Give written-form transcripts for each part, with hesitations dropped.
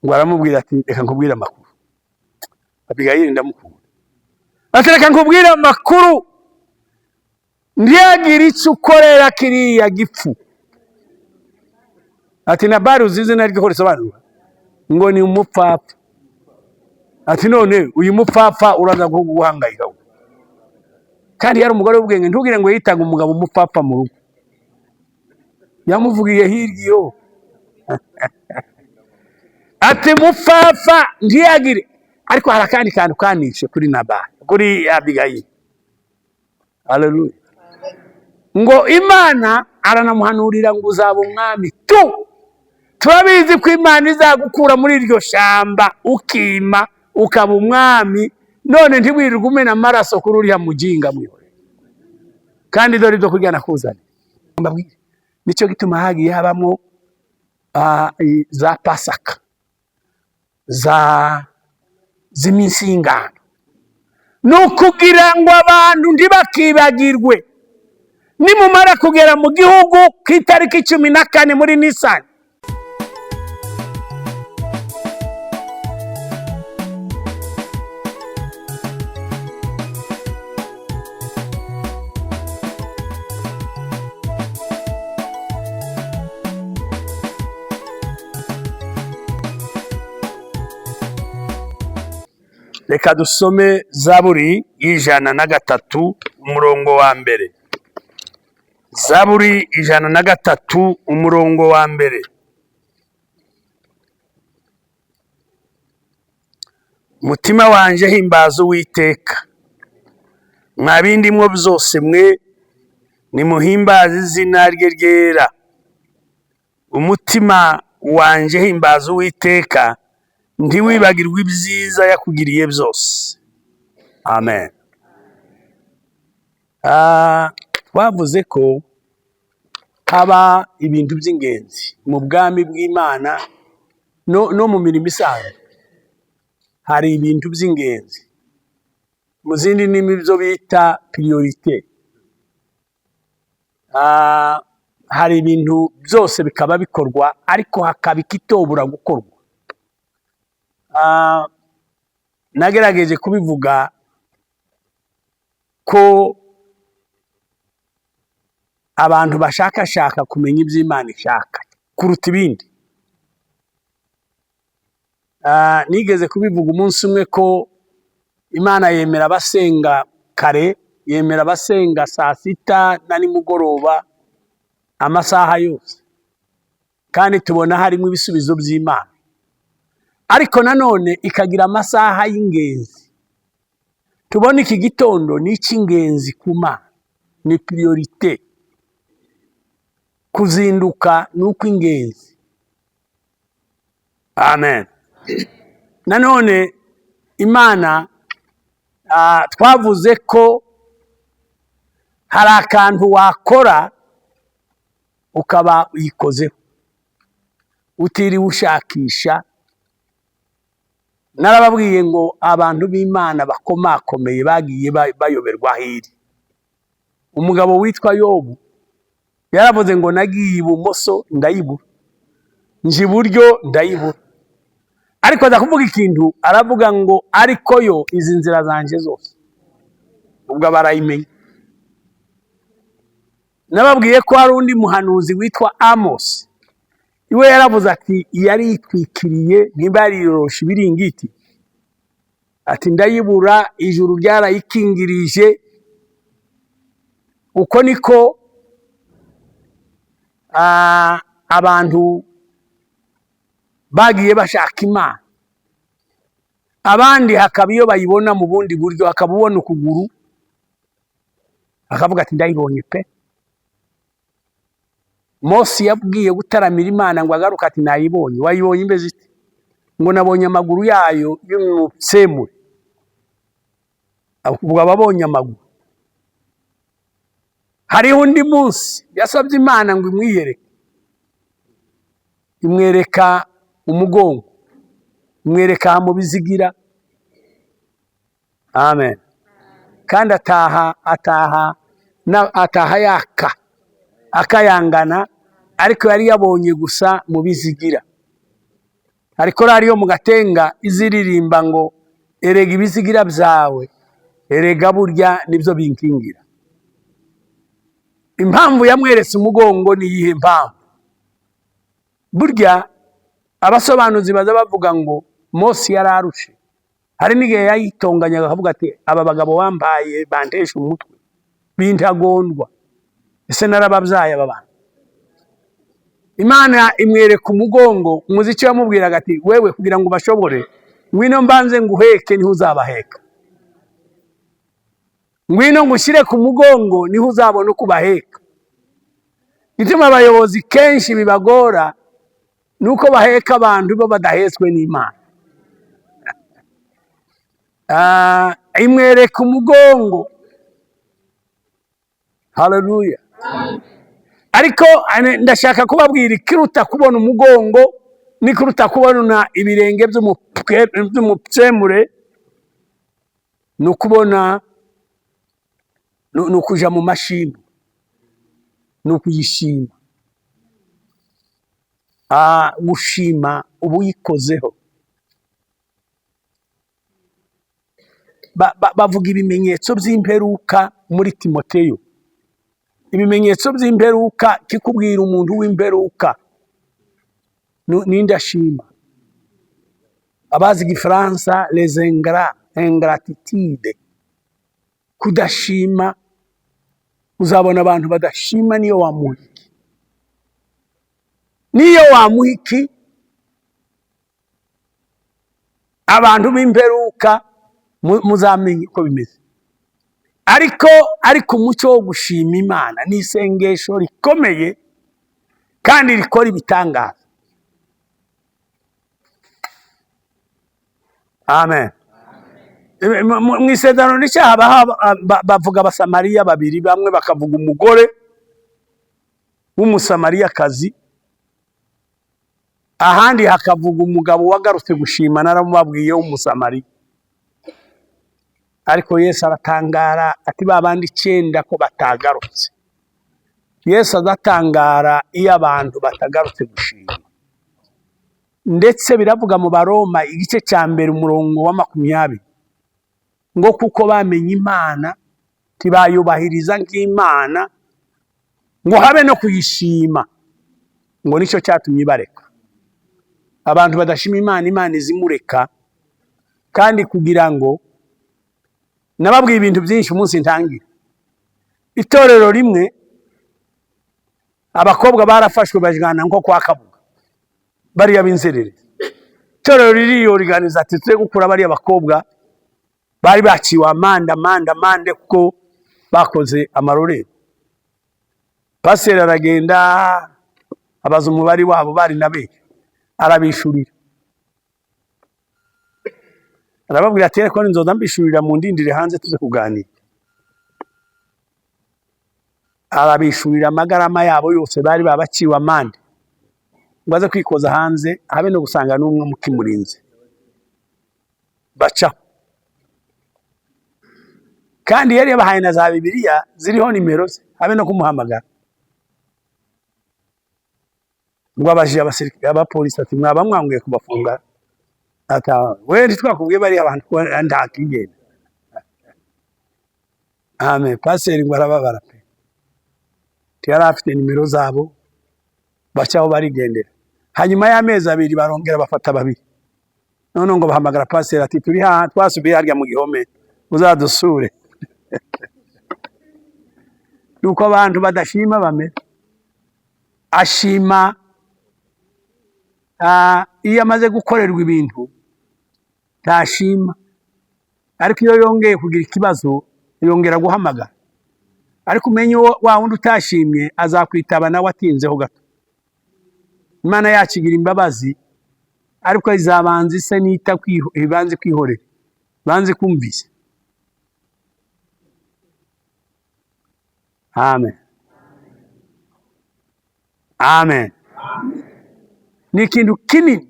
Ngo aramubwira ati: "Reka nkubwire amakuru." Abigayili ndamukunda. Ati: "Reka nkubwire amakuru, ntiyagire icyo ukorera kiriya gipfu." Ati: "Nabali uzi izina rye ko risobanura ngo ni umupfapfa." Ati: "None uyu mupfapfa uraza guhangayika?" Kandi yari umugore w'ubwenge. Ntugire ngo yitaga umugabo umupfapfa mu rugo, yamuvugiye hirya iyo. Ati: "Mupfapfa, ntiyagire." Ariko hari akandi kantu kanishe kuri Nabali, kuri Abigayili. Haleluya! Ngo Imana aranamuhanurira ngo uzaba umwami. Turabizi ko Imana izagukura muri iryo shamba, ukima, ukaba umwami. None ntiwirirwe umena amaraso kuri uriya mujinga, mwihorere. Kandi dore ibyo kurya nakuzaniye. Mbabwire, nicyo gituma hagiye habamo za Pasaka, za z'iminsi y'ingando, ni ukugira ngo abantu ntibakibagirwe. Nimumara kugera mu gihugu ku itariki 14 muri Nisani. Reka dusome Zaburi y'103, umurongo wa mbere. Zaburi 103, umurongo wa mbere. Umutima wanje, himbaza Uwiteka. Mwa bindimwo byose mwe, nimuhimbaze izina rye ryera. Umutima wanje, himbaza Uwiteka, ntiwibagirwe ibyiza yakugiriye byose. Amen. Twavuze ko haba ibintu by'ingenzi mu bwami bw'Imana no mu mirimo isanzwe. Hari ibintu by'ingenzi, mu zindi ndimi byo bita priorité. Hari ibintu byose bikaba bikorwa, ariko hakaba ikitobura gukorwa. Nagerageje kubivuga ko abantu bashakashaka kumenya ibyo Imana ishaka kuruta ibindi. Nigeze kubivuga umunsi umwe ko Imana yemera abasenga kare, yemera abasenga saa sita na nimugoroba, amasaha yose, kandi tubona harimo ibisubizo by'Imana. Ariko nanone ikagira amasaha y'ingenzi. Tubona iki gitondo ni icy'ingenzi ku Mana, ni priorité. Kuzinduka ni ukw'ingenzi. Amen. Nanone Imana, twavuze ko hari akantu wakora ukaba uyikozeho utiriwe ushakisha. Narababwiye ngo abantu b'Imana bakomakomeye bagiye bayoberwa aho iri. Umugabo witwa Yobu yaravuze ngo: "Nagiye ibumoso ndayibura, nje iburyo ndayibura." Ariko aza kuvuga ikintu, aravuga ngo: "Ariko yo izi nzira zanje zose." Ubwo aba arayimenya. Nababwiye ko hari undi muhanuzi witwa Amos, iwe yaravuze ati yari yitwikiriye, nimba yariyoroshe ibiringiti, ati: "Ndayibura, ijuru ryarayikingirije." Uko niko abantu bagiye bashaka Imana. Abandi hakaba iyo bayibona mu bundi buryo, hakaba ubona ukuguru akavuga ati: "Ndayibonye pe." Mose yabwiye gutaramira Imana ngo agaruke, ati: "Nayibonye." "Wayibonye imeze ite?" Ngo: "Nabonye amaguru yayo y'umutsemure." Ubwo aba abonye amaguru. Hariho undi munsi yasabye Imana ngo imwiyereke, imwereka umugongo, imwereka mu bizigira. Amen. Kandi ataha yaka akayangana, ariko yari yabonye gusa mu bizigira. Hari korali yo mu Gatenga iziririmba ngo: "Erega ibizigira byawe, erega burya nibyo binkingira." Impamvu yamweretse umugongo ni iyihe mpamvu? Burya abasobanuzi baza bavuga ngo Mose yari arushe, hari n'igihe yayitonganyaga akavuga ati: "Aba bagabo wambaye bantesha umutwe bintagondwa, ese narababyaye aba bantu?" Imana imwereka umugongo. Umuziki yamubwiraga ati: "Wewe kugira ngo ubashobore, ngwino mbanze nguheke, niho uzabaheka. Ngwino ngushyire ku mugongo, niho uzabona uko ubaheka." Gituma abayobozi kenshi bibagora ni uko baheka abantu bo badahetswe n'Imana. Imwereka umugongo. Haleluya! Ariko ndashaka kubabwira ikiruta kubona umugongo n'ikiruta kubona ibirenge by'umupyemure ni ukubona, ni ukuja mu mashimwe, ni ukuyishima. Gushima uba uyikozeho. Bavuga ibimenyetso by'imperuka muri Timoteyo. Ibimenyetso by'imperuka kikubwira umuntu w'imperuka n'indashima. Abazi Igifaransa, les ingrats, ingratitude, kudashima. Uzabona abantu badashima niyo wamuha iki, niyo wamuha iki. Abantu b'imperuka muzamenye uko bimeze. Ariko umuco wo gushima Imana ni isengesho rikomeye kandi rikora ibitangaza. Amen. Mu Isezerano Rishya bavuga Abasamariya babiri, bamwe bakavuga umugore w'Umusamariyakazi, ahandi hakavuga umugabo wagarutse gushima, naramubabwiye, w'Umusamariya. Ariko Yesu aratangara ati: "Ba bandi icyenda ko batagarutse?" Yesu azatangara iyo abantu batagarutse gushima. Ndetse biravuga mu Baroma igice cya 1 umurongo wa 20 ngo: "Kuko bamenye Imana, ntibayubahiriza nk'Imana, ngo habe no kuyishima," ngo nicyo cyatumye ibareka. Abantu badashima Imana, Imana izimureka. Kandi kugira ngo nababwiye ibintu byinshi umunsi ntangira itorero rimwe, abakobwa barafashwe bajyana nko kwa Kabuga, bariya b'inzererezi. Itorero ririyoganiza ati: "Tujye gukura bariya bakobwa bari baciwe amande, amande, amande, kuko bakoze amarorerwa." Pasiteri aragenda abaza umubare wabo, bari na benshi, arabishurira, arababwira ati: "Ariko ninzoza mbishurira, mu ndindire hanze tuze kuganira." Arabishurira amagarama yabo yose bari babaciwe amande, ngo aze kwikoza hanze habe no gusanga n'umwe mukimurinze. Bacaho. Kandi yari yabahaye na za Bibiliya ziriho nimero ze, habe no kumuhamagara. Ngo abajije abasirikare, abapolisi, ati: "Mwaba mwanguye kubafunga?" Ata: "We ntitwakubwiye bariya abantu ko ntakigenda?" Amen. Pasiteri ngo arababara pe, yari afite nimero zabo. Bacaho barigendera. Hanyuma y'amezi 2 barongera bafata babiri. None ngo bahamagara pasiteri ati: "Turi ha, twasubiye harya mu gihome, uzadusure." Nuko abantu badashima bamera. Ashima iyo amaze gukorerwa ibintu ntashima, ariko iyo yongeye kugira ikibazo yongera guhamagara. Ariko umenye uwo wa wundi utashimye azakwitaba nawe atinzeho gato. Imana yacu igira imbabazi, ariko izabanza ise nita ibanze kwihorera, ibanze kumvise. Amen, amen. Ni ikintu kinini.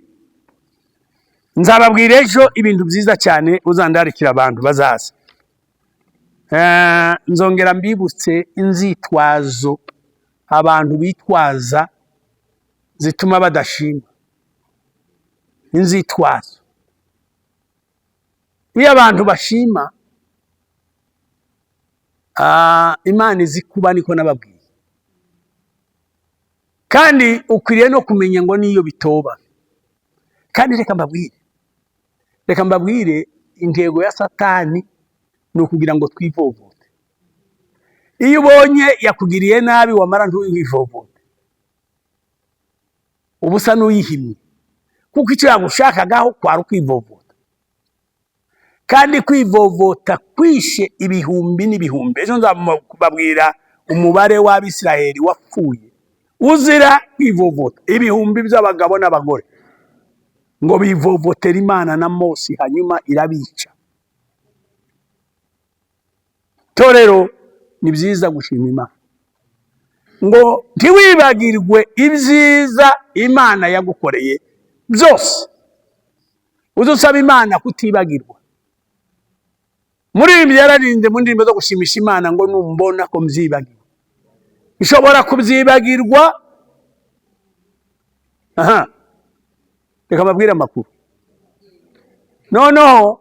Nzababwira ejo ibintu byiza cyane, uzandarikira abantu bazaza. Nzongera mbibutse inzitwazo abantu bitwaza zituma badashima. Inzitwazo. Iyo abantu bashima, Imana izi kuba, niko nababwiye. Kandi ukwiriye no kumenya ngo niyo bitoba. Kandi reka mbabwire, intego ya Satani ni ukugira ngo twivovote. Iyo ubonye yakugiriye nabi, wamara ntuwivovote, uba usa n'uyihimye, kuko icyo yagushakagaho kwari ukwivovota. Kandi kwivovota kwishe ibihumbi n'ibihumbi. Ejo nzababwira umubare w'Abisiraheli wapfuye uzira kwivovota, ibihumbi by'abagabo n'abagore ngo bivovotera Imana na Mose, hanyuma irabica. Torero, ni byiza gushima Imana, ngo ntiwibagirwe ibyiza Imana yagukoreye byose. Uze usaba Imana kutibagirwa. Muri ibi yararinze mu ndirimbo zo gushimisha Imana ngo numbona ko mbyibagiwe, ishobora kubyibagirwa. Aha reka mbabwire amakuru. Noneho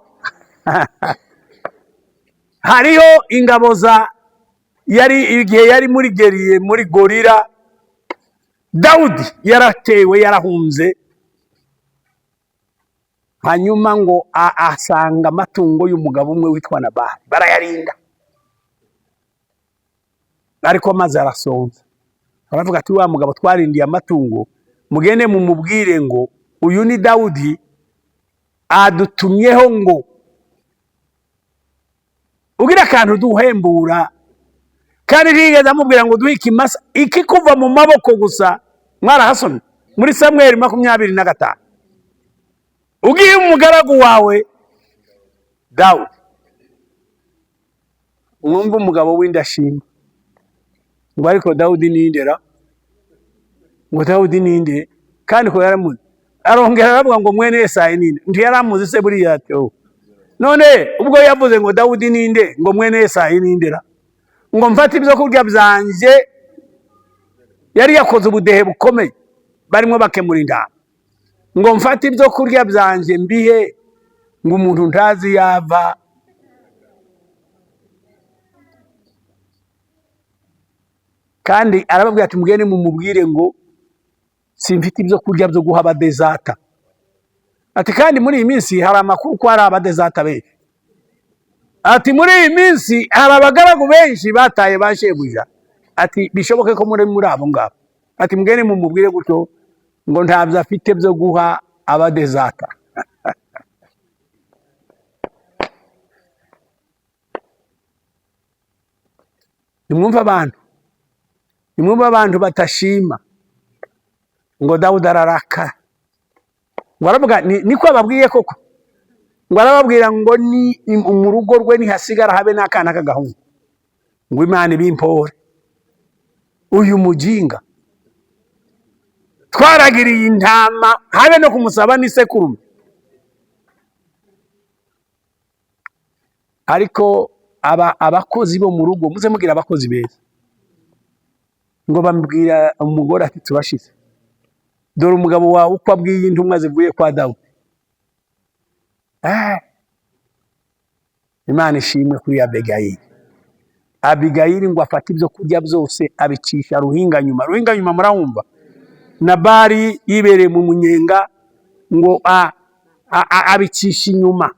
hariho ingabo za yari igihe yari muri geriye muri gorira. Dawudi yaratewe, yarahunze, hanyuma ngo asanga amatungo y'umugabo umwe witwa Nabali, barayarinda, ariko amaze arasonza. Aravuga ati: "Wa mugabo twarindiye amatungo, mugende mumubwire ngo uyu ni Dawudi, adutumyeho ngo ugira akantu duhembura." Kandi ntiyigeze amubwira ngo duhe ikimasa, ikikuva mu maboko gusa. Mwarahasomye muri Samweli 25, ugiye umugaragu wawe Dawudi. Mwumve umugabo w'indashima ngo: "Ariko Dawudi nindera?" Ngo: "Dawudi ninde?" Kandi ko yaramuzi. Arongera aravuga ngo: "Mwene Yesayi ninde?" Ntiyaramuzi se buriya? Ati: "Oh." None ubwo yavuze ngo: "Dawudi ninde?" Ngo: "Mwene Yesayi nindera?" Ngo mfate ibyo kurya byanje. Yari yakoze ubudehe bukomeye, barimo bakemura intama. Ngo mfate ibyo kurya byanje mbihe ngo umuntu ntazi yava. Kandi arababwira ati: "Mugende mumubwire ngo simfite ibyo kurya byo guha abadezata." Ati: "Kandi muri iyi minsi hari amakuru ko hari abadezata benshi." Ati: "Muri iyi minsi hari abagaragu benshi bataye ba shebuja." Ati: "Bishoboke ko muri abo ngabo." Ati: "Mugende mumubwire gutyo ngo ntabyo afite byo guha abadezata." Nimwumve abantu, nimwumve abantu batashima. Ngo Dawudi ararakara, ngo aravuga niko ababwiye koko. Ngo arababwira ngo ni mu rugo rwe nihasigara habe n'akana k'agahungu, ngo Imana ibimpore. Uyu mujinga twaragiriye intama, habe no kumusaba n'isekurume. Ariko aba abakozi bo mu rugo, muze mugira abakozi beza, ngo bamubwira umugore ati: "Tubashize, dore umugabo wawe uko abwiye intumwa zivuye kwa Dawudi." Imana ishimwe kuri Abigayili. Abigayili ngo afate ibyo kurya byose abicisha ruhinga nyuma. Ruhinga nyuma murahumva? Nabali yibereye mu munyenga, ngo abicisha inyuma,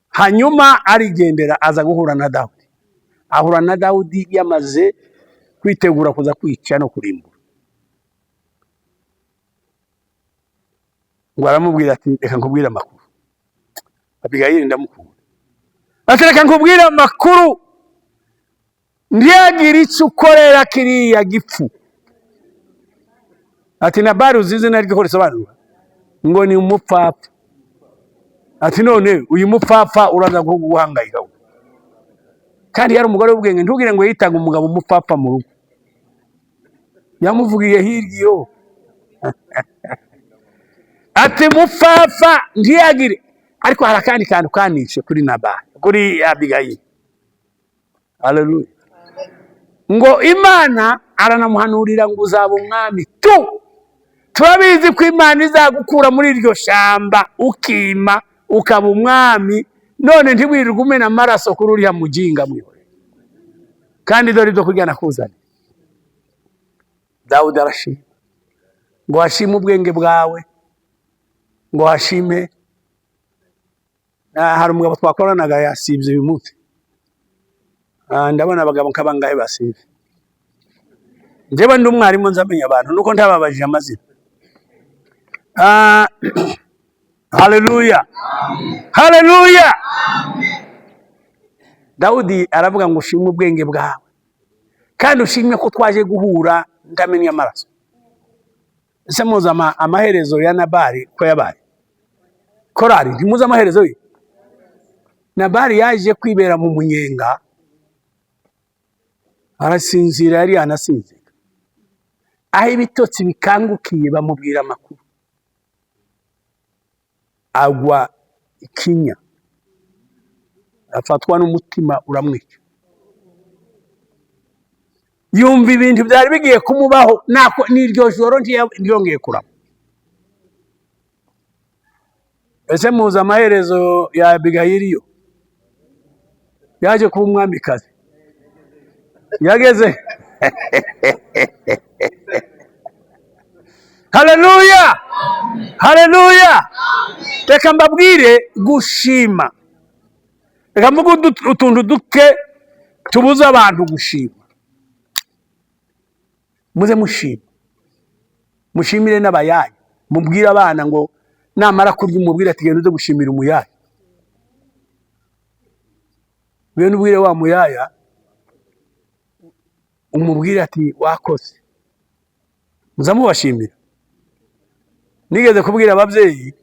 hanyuma arigendera, aza guhura na Dawudi. Ahura na Dawudi yamaze kwitegura kuza kwica no kurimbura. Ngo aramubwira ati: "Reka nkubwire amakuru." Abigayili ndamukunda. Ati: "Reka nkubwire amakuru, ntiyagire icyo ukorera kiriya gipfu." Ati: "Nabali uzi izina rye ko risobanura ngo ni umupfapfa." Ati: "None uyu mupfapfa uraza guhangayika?" Kandi yari umugore w'ubwenge. Ntugire ngo yitaga umugabo umupfapfa mu rugo, yamuvugiye hirya iyo. Ati: "Mupfapfa, ntiyagire." Ariko hari akandi kantu kanishe kuri Nabali, kuri Abigayili. Haleluya! Ngo Imana Aranamuhanurira ngo uzaba umwami. Turabizi ko Imana izagukura muri iryo shamba, ukima, ukaba umwami. None ntiwirirwe umena amaraso kuri uriya mujinga, mwihorere, kandi dore ibyo kurya nakuzaniye. Dawudi arashima ngo hashime ubwenge bwawe, ngo hashime. Hari umugabo twakoranaga yasibye uyu munsi. Ndabona abagabo nk'abangahe basibye. Njyewe ndi umwarimu, nzamenya abantu nuko ntababajije amazina. Haleluya, haleluya! Dawudi aravuga ngo ushime ubwenge bwawe, kandi ushimwe ko twaje guhura ndamenya amaraso. Ese muzi amaherezo ya Nabali ko yabaye korari? Ntimuzi amaherezo ye? Nabali yaje kwibera mu munyenga, arasinzira, yari yanasinzira. Aho ibitotsi bikangukiye, bamubwira amakuru, agwa ikinya, afatwa n'umutima uramwica. Yumva ibintu byari bigiye kumubaho nako n'iryo joro ntiyongeye kurama. Ese muzi amaherezo ya Abigayili? Yo yaje kuba umwamikazi, yageze. Haleluya, haleluya! Reka mbabwire gushima. Reka mvuge utuntu duke tubuza abantu gushima. Muze mushima, mushimire n'abayayi. Mubwire abana ngo namara kurya, umubwire ati: "Genda uze gushimira umuyaya." Ngwino ubwire wa muyaya, umubwire ati: "Wakoze." Muza mubashimira. Nigeze kubwira ababyeyi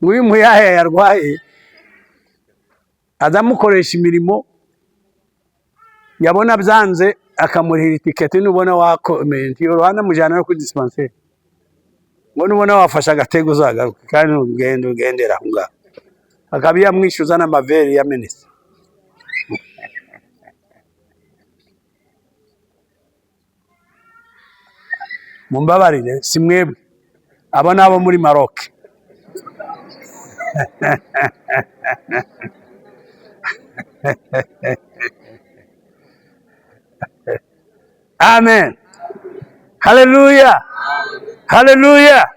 ngo uyu muyaya yarwaye, azamukoresha imirimo, yabona byanze akamurihira itiketi. Nubona wakomeye, ntiyoroha, amujyana no kuri dispensaire, ngo nubona wafashe agatego uzagaruke, kandi ugende ugendera aho ngaho, akaba yamwishyuza n'amaveri yamenetse. Mumbabarire, si mwebwe, abo ni abo muri Maroc. Amen, haleluya, haleluya!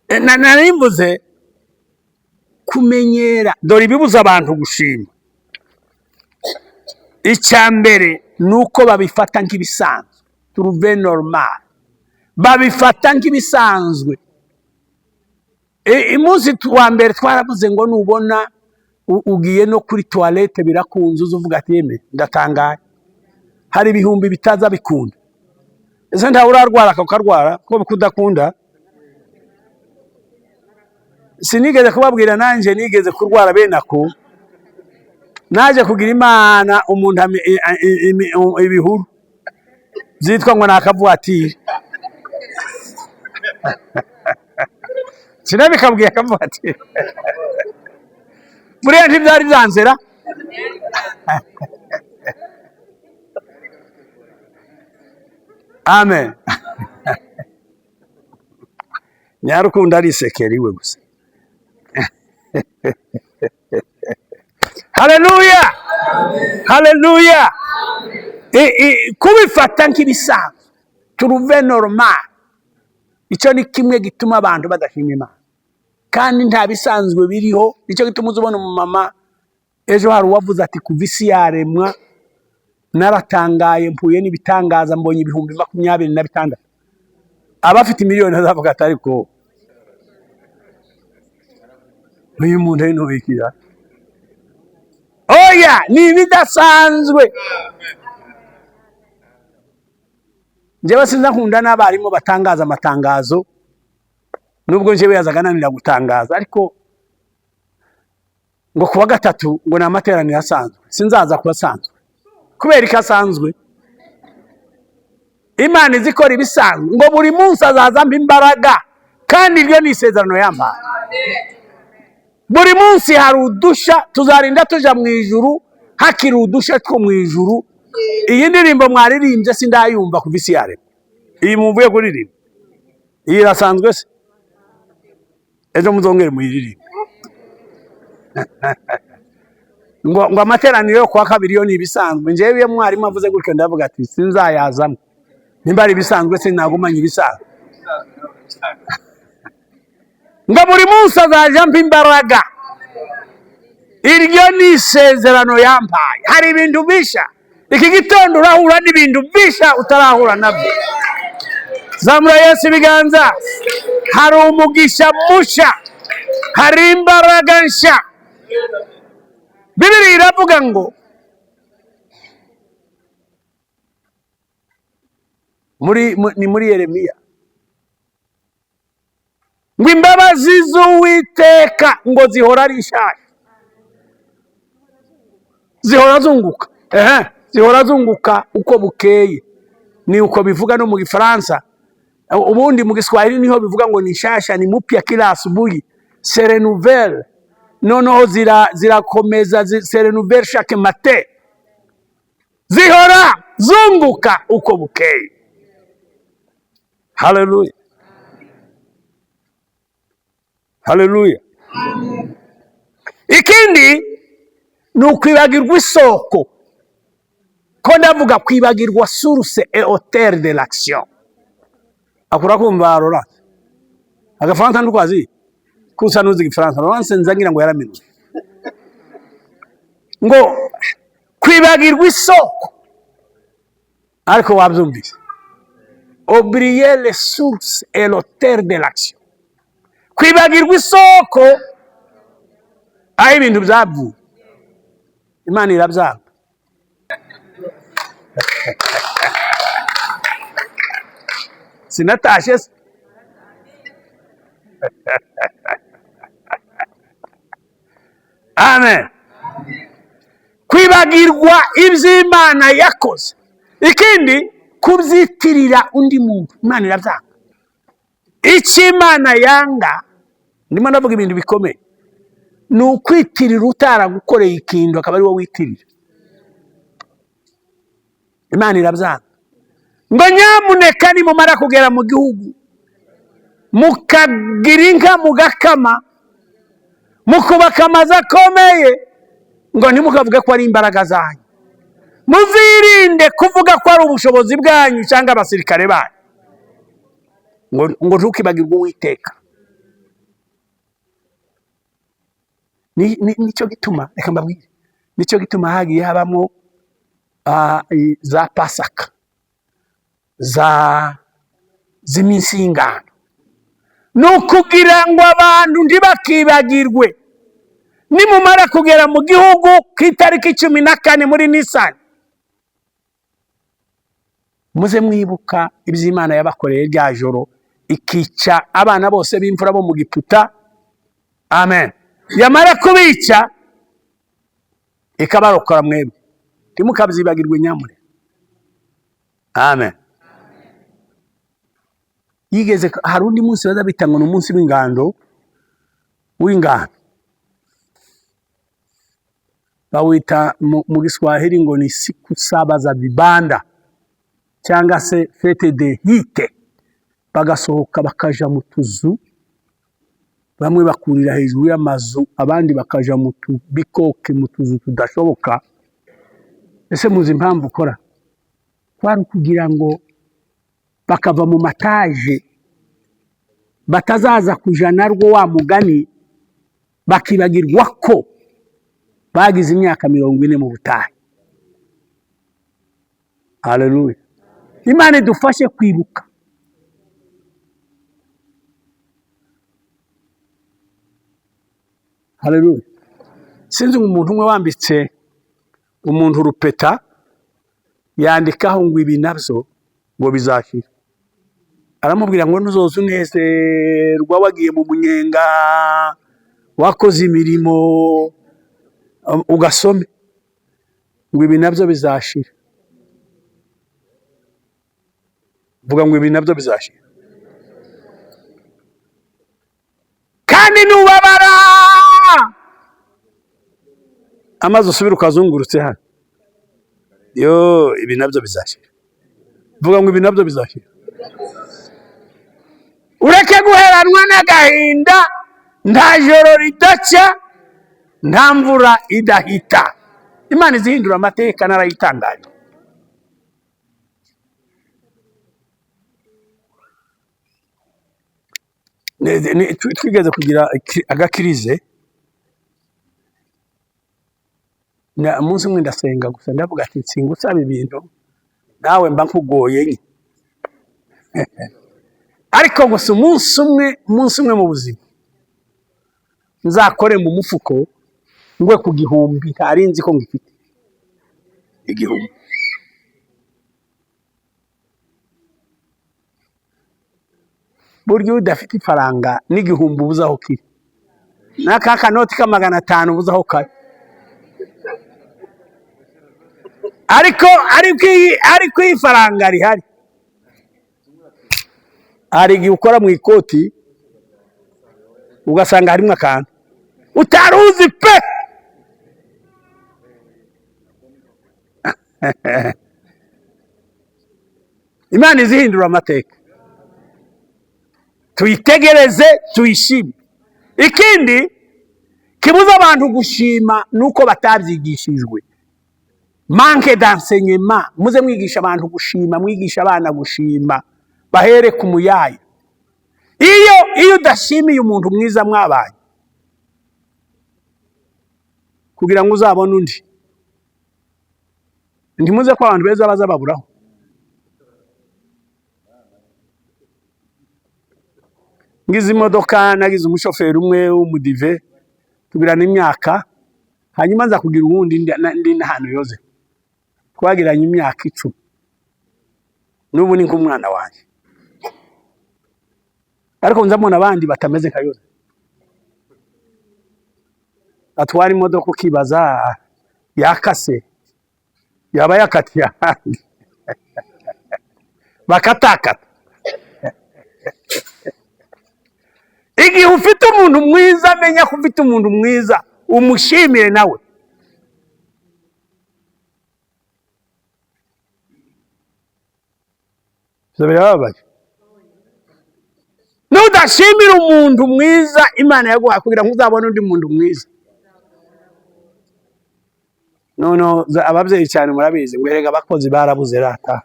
Nari mvuze kumenyera. Dore ibibuza abantu gushima. Icya mbere ni uko babifata nk'ibisanzwe, trouve normal, babifata nk'ibisanzwe. Umunsi wa mbere twaravuze ngo nubona ugiye no kuri toilette birakunze, uza uvuga ati: "Yeme, ndatangaye." Hari ibihumbi bitaza bikunda. Ese ntawe urarwara ako karwara ko kudakunda? Sinigeze kubabwira nanjye nigeze kurwara bene ako? Naje kugira Imana, umuntu ibihuru byitwa ngo ni akavuwatiri. Sinabikabwiye? Akavuwatiri buriya ntibyari byanzira. Amen. Nyarukundo arisekera iwe gusa. Haleluya, haleluya! Kubifata nk'ibisanzwe, trouve normal, icyo ni kimwe gituma abantu badashima Imana, kandi nta bisanzwe biriho. Nicyo gituma uza ubona umumama. Ejo hari uwavuze ati: "Kuva isi yaremwa naratangaye, mpuye n'ibitangaza, mbonye 26,000." Abafite miliyoni azavuga ati: "Ariko uyu muntu ari ntubikira." Oya, ni ibidasanzwe. Njyewe sinza nkunda n'abarimu batangaza amatangazo, nubwo njyewe yazaga ananira gutangaza, ariko ngo kuwa gatatu ngo ni amateraniro asanzwe, sinzaza kuba asanzwe. Kubera ko asanzwe? Imana izi ikora ibisanzwe, ngo buri munsi azazamo imbaraga, kandi iryo ni isezerano yampaye. Buri munsi hari udusha, tuzarinda tuja mu ijuru hakiri udusha two mu ijuru. Iyi ndirimbo mwaririmbye sindayumva kuva isi yaremwa. Iyi muvuye kuririmba, iyi irasanzwe se? Ejo muzongere muyiririmbe. Ngo amateraniro yo kuwa kabiri yo ni ibisanzwe. Njyewe iyo mwarimu avuze gutyo, ndavuga ati: "Sinzayazamo. Nimba ari ibisanzwe, sinagumanye ibisanzwe." Ngo buri munsi azaja mpa imbaraga. Iryo ni isezerano yampaye. Hari ibintu bisha. Iki gitondo urahura n'ibintu bisha utarahura nabyo. Zamura Yesu ibiganza. Hari umugisha musha, hari imbaraga nsha. Bibiri iravuga ngo ni muri Yeremiya, ngo imbabazi z'Uwiteka ngo zihora ari nshasha, zihora zunguka, ehe, zihora zunguka uko bukeye. Ni uko bivuga no mu Gifaransa. Ubundi mu Giswahili niho bivuga ngo ni nshasha, ni mupya kila asubuhi, se renouvelle. Noneho zirakomeza se renouvelle chaque matin, zihora zunguka uko bukeye. Haleluya, haleluya! Ikindi ni ukwibagirwa isoko. Ko ndavuga kwibagirwa source et auteur de l'action. Akura kumva Laurence agafaransa, ndukwazi kusa nuzi Igifaransa. Laurence nzagira ngo yaraminuye. Ngo kwibagirwa isoko, ariko wabyumvise, oublier les sources et l'auteur de l'action, kwibagirwa isoko aho ibintu byavuye, Imana irabyanga. Sinatashe se? Amen. Kwibagirwa iby'Imana yakoze. Ikindi, kubyitirira undi muntu, Imana irabyanga. Icyo Imana yanga, ndimo ndavuga ibintu bikomeye, ni ukwitirira utaragukoreye ikintu, akaba ari wowe witirira. Imana irabyanga. Ngo nyamuneka nimumara kugera mu gihugu, mukagira inka, mugakama, mukubaka amazu akomeye, ngo ntimukavuge ko ari imbaraga zanyu. Muzirinde kuvuga ko ari ubushobozi bwanyu cyangwa abasirikare banyu. Ngo ntukibagirwe Uwiteka. Nicyo gituma, reka mbabwire, nicyo gituma hagiye habamo za Pasaka, za z'iminsi y'ingando, ni ukugira ngo abantu ntibakibagirwe. Nimumara kugera mu gihugu ku itariki 14 muri Nisani, muze mwibuka iby'Imana yabakoreye rya joro, ikica abana bose b'imfura bo mu Giputa. Amen. Yamara kubica, ikabarokora mwebwe. Ntimukabyibagirwe nyamure. Amen. Yigeze hari undi munsi baza bita ngo ni umunsi w'ingando, w'ingando, bawita mu Giswahili ngo ni siku saba za vibanda cyangwa se fête de huttes. Bagasohoka bakaja mu tuzu, bamwe bakurira hejuru y'amazu, abandi bakaja mu tubikoke, mu tuzu tudashoboka. Ese muzi impamvu ukora? Kwari ukugira ngo bakava mu mataje, batazaza kuja narwo wa mugani, bakibagirwa ko bagize imyaka 40 mu butayu. Haleluya! Imana idufashe kwibuka. Haleluya! Sinzi ngo umuntu umwe wambitse umuntu urupeta, yandikaho ngo ibi nabyo ngo bizashira. Aramubwira ngo nuzoza unezerwa wagiye mu munyenga, wakoze imirimo, ugasome ngo ibi nabyo bizashira. Vuga ngo ibi nabyo bizashira. Kandi nubabara amazi, usubire ukazungurutse hano. Yo, ibi nabyo bizashira. Vuga ngo ibi nabyo bizashira. Ureke guheranwa n'agahinda. Nta joro ridacya, nta mvura idahita. Imana izihindura amateka, narayitangaje. Twigeze kugira agacrise. Umunsi umwe ndasenga gusa, ndavuga ati: "Nsinga usaba ibintu nawe mba nkugoye nye." Ariko gusa umunsi umwe, umunsi umwe mu buzima, nzakore mu mufuko ngwe ku 1000 ntari nzi ko ngifite 1000. Burya iyo udafite ifaranga n'igihumbi ubuze aho kiri, n'aka kanoti ka 500 ubuze aho kari. Ariko iyi faranga rihari, hari igihe ukora mu ikoti ugasanga harimo akantu utari uzi pe. Imana izihindura amateka, tuyitegereze, tuyishime. Ikindi kibuza abantu gushima ni uko batabyigishijwe, manque d'enseignement. Muze mwigisha abantu gushima, mwigisha abana gushima, bahere ku muyayi. Iyo udashimiye umuntu mwiza mwabanye, kugira ngo uzabone undi, ntimuze ko abantu beza baza baburaho. Ngize imodoka, nagize umushoferi umwe w'umudive, tugirana imyaka, hanyuma nza kugira uwundi ndi n'ahantu yoze, twagiranye imyaka 10, n'ubu ni nk'umwana wanjye. Ariko nzamubona abandi batameze nka yoze, atwara imodoka ukibaza yakase, yaba yakatiye ahandi bakatakata. Igihe ufite umuntu mwiza, menya ko ufite umuntu mwiza, umushimire nawe. Ibyo birababaje. Nudashimira umuntu mwiza Imana yaguhaye kugira ngo uzabone undi muntu mwiza. Noneho ababyeyi cyane murabizi ngo: "Erega abakozi barabuze rata."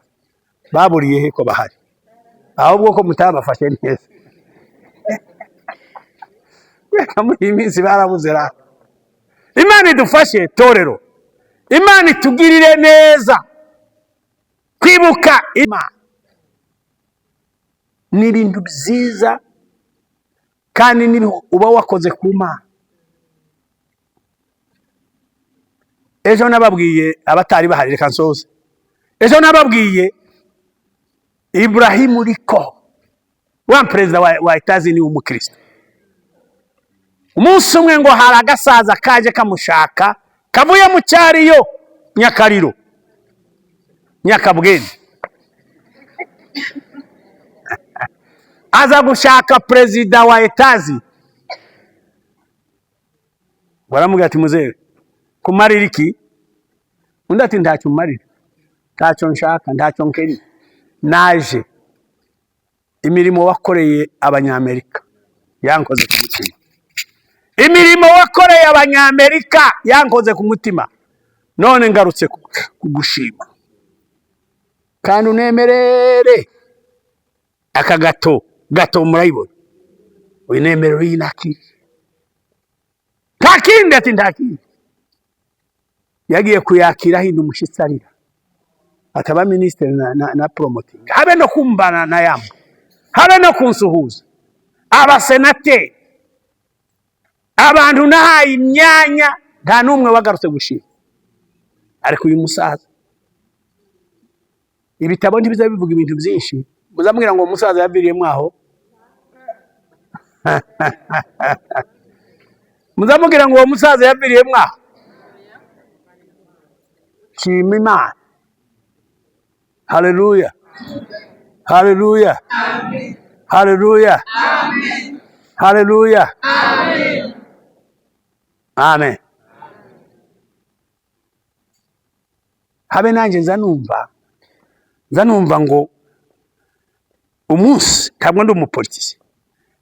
Baburiye he ko bahari? Ahubwo ko mutabafashe neza. Reka, muri iyi minsi barabuze rata. Imana idufashe, torero, Imana itugirire neza. Kwibuka Imana ni ibintu byiza, kandi uba wakoze ku Mana. Ejo nababwiye, abatari bahari, reka nsoze. Ejo nababwiye Ibrahimu Lincoln, wa perezida wa Etazini w'umukristo. Umunsi umwe ngo hari agasaza kaje kamushaka, kavuye mu cyariyo Nyakariro, Nyakabwene, aza gushaka perezida wa Etazi. Baramubwira ati: "Muzehe, kumarira iki?" Undi ati: "Ntacyo umarira, ntacyo nshaka, ntacyo nkeneye. Naje imirimo wakoreye Abanyamerika yankoze ku mutima, imirimo wakoreye Abanyamerika yankoze ku mutima, none ngarutse kugushima, kandi unemerere aka gato gato." Murayibona, unemerere uyinakire. Nta kindi? Ati: "Nta kindi." Yagiye kuyakira ahinda umushyitsi, arira, ataba minisitiri na promoting, habe no kumbana na yamba, habe no kunsuhuza. Abasenateri, abantu nahaye imyanya, nta n'umwe wagarutse gushima. Ariko uyu musaza, ibitabo ntibiza bivuga ibintu byinshi. Muzamubwira ngo umusaza yaviriyemo aho. Muzamubwira ngo uwo musaza yaviriyemo aho. Shima Imana. Haleluya, haleluya, haleluya, haleluya, amen. Habe nanjye nza numva ngo umunsi, ntabwo ndi umupolitisi,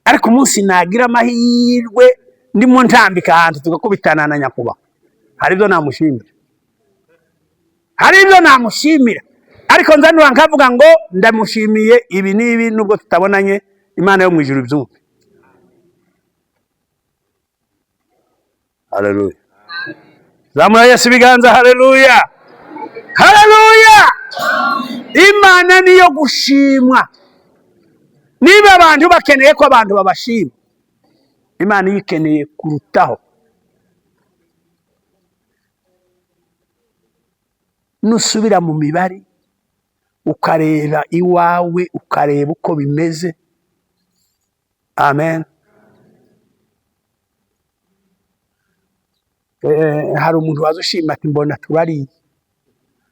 ariko umunsi nagira amahirwe ndimo ntambika ahantu tugakubitana na nyakubahwa, hari ibyo namushimira, hari ibyo namushimira. Ariko nzanura nkavuga ngo ndamushimiye ibi n'ibi, nubwo tutabonanye, Imana yo mu ijuru ibyumve. Haleluya! Zamura Yesu ibiganza. Haleluya, haleluya! Imana niyo gushimwa. Niba abantu bakeneye ko abantu babashima, Imana iyo ikeneye kurutaho. Nusubira mu mibare, ukareba iwawe, ukareba uko bimeze, amen. Hari umuntu waza ushima ati: "Mbona turariye."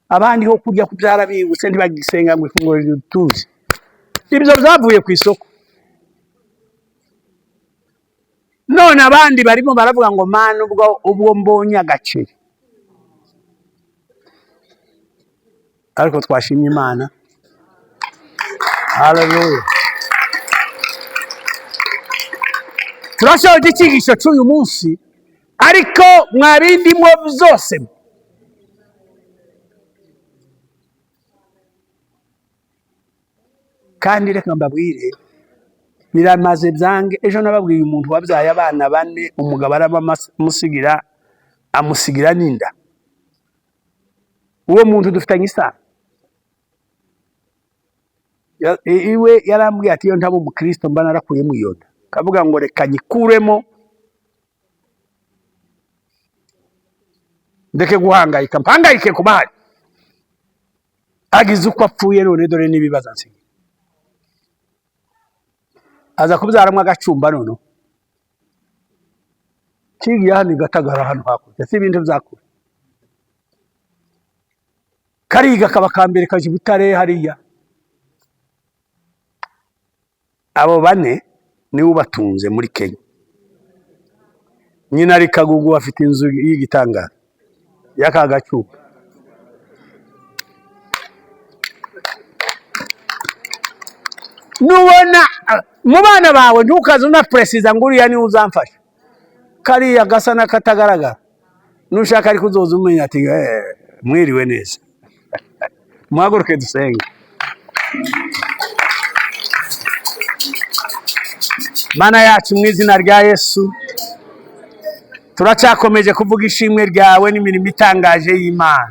Abandi ho kurya kubyara bibutse, ntibagisenga ngo ifunguro ridutuze. Ibyo byavuye ku isoko. None abandi barimo baravuga ngo: "Mana, ubwo mbonye agaceri." Ariko twashimye Imana. Haleluya! Turashoje icyigisho cy'uyu munsi, ariko mwabindimo byose, kandi reka mbabwire, biramaze byange. Ejo nababwiye umuntu wabyaye abana bane, umugabo arabamusigira, amusigira n'inda. Uwo muntu dufitanye isano. Iwe yarambwiye ati: "Iyo ntaba umukristo mba narakuyemo iyo nda." Kavuga ngo: "Reka nyikuremo, ndeke guhangayika, mpangayike ku bahari." Agize uko apfuye, none dore n'ibibazo ansigiye. Aza kubyaramo agacumba, noneho kigiye hano i Gatagara, hano hakurya, si ibintu byakure. Kariga kaba kambere, kaje i Butare hariya. Abo bane niwe ubatunze muri Kenya. Nyina ari Kagugu, afite inzu y'igitangaza y'aka gacumba. Nubona mu bana bawe, ntukaze unapresiza ngo uriya niwe uzamfasha. Kariya gasa n'akatagaragara, nushaka ariko uzoza umenya ati: "Mwiriwe neza." Muhaguruke dusenge. Mana yacu, mu izina rya Yesu, turacyakomeje kuvuga ishimwe ryawe n'imirimo itangaje y'Imana.